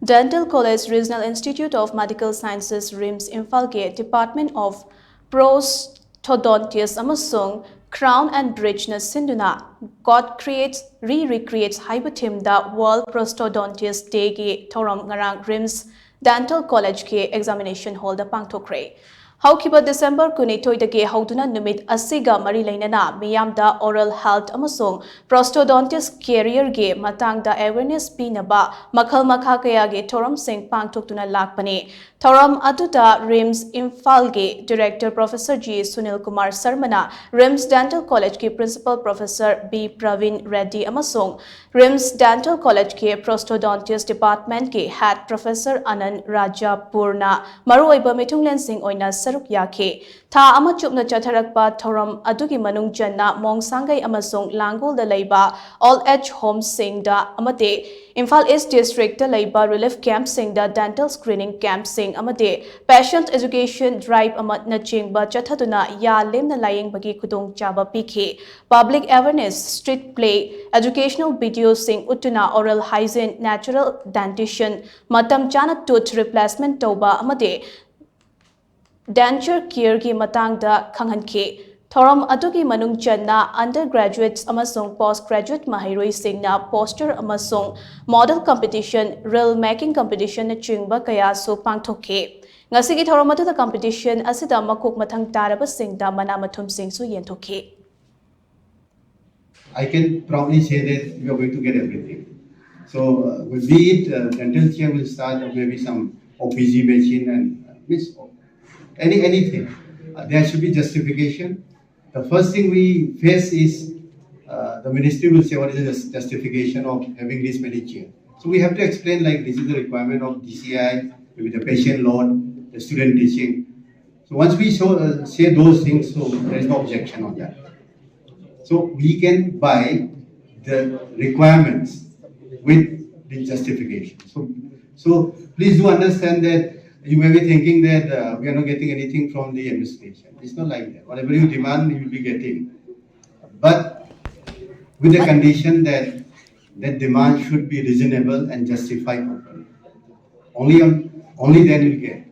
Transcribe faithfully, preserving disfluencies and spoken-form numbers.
Dental College Regional Institute of Medical Sciences, RIMS, ꯏꯝꯐꯥꯜꯒꯤ Department of Prosthodontics ꯑꯃꯁꯨꯡ Crown and Bridgeꯅ ꯁꯤꯟꯗꯨꯅ God Creates, Re-Recreates ꯍꯥꯏꯕ themeꯗ World Prosthodontist Dayꯒꯤ ꯊꯧꯔꯝ ꯉꯔꯥꯡ RIMS Dental Collegeꯀꯤ Examination Hallꯗ ꯄꯥꯡꯊꯣꯛꯈ꯭ꯔꯦ꯫ ꯍꯧꯈꯤꯕ December ꯀꯨꯟꯅꯤꯊꯣꯏꯗꯒꯤ ꯍꯧꯗꯨꯅ ꯅꯨꯃꯤꯠ ꯑꯁꯤꯒ ꯃꯔꯤ ꯂꯩꯅꯅ ꯃꯤꯌꯥꯝꯗ oral health ꯑꯃꯁꯨꯡ prosthodontist careerꯒꯤ ꯃꯇꯥꯡꯗ awareness ꯄꯤꯅꯕ ꯃꯈꯜ ꯃꯈꯥ ꯀꯌꯥꯒꯤ ꯊꯧꯔꯝꯁꯤꯡ ꯄꯥꯡꯊꯣꯛꯇꯨꯅ ꯂꯥꯛꯄꯅꯤ꯫ ꯊꯧꯔꯝ ꯑꯗꯨꯗ RIMS ꯏꯝꯐꯥꯜꯒꯤ Director Professor G Sunil Kumar ꯁꯔꯃꯅ RIMS Dental Collegeꯀꯤ Principal Professor B Prabin Reddy ꯑꯃꯁꯨꯡ RIMS Dental Collegeꯀꯤ Prosthodontist Departmentꯀꯤ Head Professor ꯑꯅꯟ ꯔꯥꯖꯥꯄꯨꯔꯅ ꯃꯔꯨꯑꯣꯏꯕ ꯃꯤꯊꯨꯡꯂꯦꯟꯁꯤꯡ ꯑꯣꯏꯅ ꯁꯔꯨꯛ ꯌꯥꯈꯤ꯫ ꯊꯥ ꯑꯃ ꯆꯨꯞꯅ ꯆꯠꯊꯔꯛꯄ ꯊꯧꯔꯝ ꯑꯗꯨꯒꯤ ꯃꯅꯨꯡ ꯆꯟꯅ ꯃꯣꯡꯁꯥꯡꯒꯩ ꯑꯃꯁꯨꯡ ꯂꯥꯡꯒꯣꯜꯗ ꯂꯩꯕ old age homeꯁꯤꯡꯗ ꯑꯃꯗꯤ ꯏꯝꯐꯥꯜ East Districtꯇ ꯂꯩꯕ relief campꯁꯤꯡꯗ dental screening campꯁꯤꯡ ꯑꯃꯗꯤ patient education drive ꯑꯃꯅꯆꯤꯡꯕ ꯆꯠꯊꯗꯨꯅ ꯌꯥ ꯂꯦꯝꯅ ꯂꯥꯌꯦꯡꯕꯒꯤ ꯈꯨꯗꯣꯡꯆꯥꯕ ꯄꯤꯈꯤ꯫ Public awareness, street play, educational videoꯁꯤꯡ ꯎꯠꯇꯨꯅ oral hygiene, natural dentition, ꯃꯇꯝ ꯆꯥꯅ tooth replacement ꯇꯧꯕ ꯑꯃꯗꯤ denture careꯒꯤ ꯃꯇꯥꯡꯗ ꯈꯪꯍꯟꯈꯤ꯫ ꯊꯧꯔꯝ ꯑꯗꯨꯒꯤ ꯃꯅꯨꯡ ꯆꯟꯅ undergraduates ꯑꯃꯁꯨꯡ postgraduate ꯃꯍꯩꯔꯣꯏꯁꯤꯡꯅ poster ꯑꯃꯁꯨꯡ model competition, reel making competitionꯅꯆꯤꯡꯕ ꯀꯌꯥꯁꯨ ꯄꯥꯡꯊꯣꯛꯈꯤ꯫ ꯉꯁꯤꯒꯤ ꯊꯧꯔꯝ ꯑꯗꯨꯗ competition ꯑꯁꯤꯗ ꯃꯀꯣꯛ ꯃꯊꯪ ꯇꯥꯔꯕꯁꯤꯡꯗ ꯃꯅꯥ ꯃꯊꯨꯝꯁꯤꯡꯁꯨ ꯌꯦꯟꯊꯣꯛꯈꯤ꯫ I can proudly say that you are going to get everything. So, uh, be it uh, dental chair will start, or maybe some O P G machine and uh, means any anything. Uh, there should be justification. The first thing we face is uh, the ministry will say, "What is the jus- justification of having this many chairs?" So we have to explain, like, this is the requirement of D C I, maybe the patient load, the student teaching. So once we show, uh, say those things, so there is no objection on that. So we can buy the requirements with the justification. So, so please do understand that you may be thinking that uh, we are not getting anything from the administration. It's not like that. Whatever you demand, you will be getting. But with the condition that that demand should be reasonable and justified properly. Only, only then you'll get.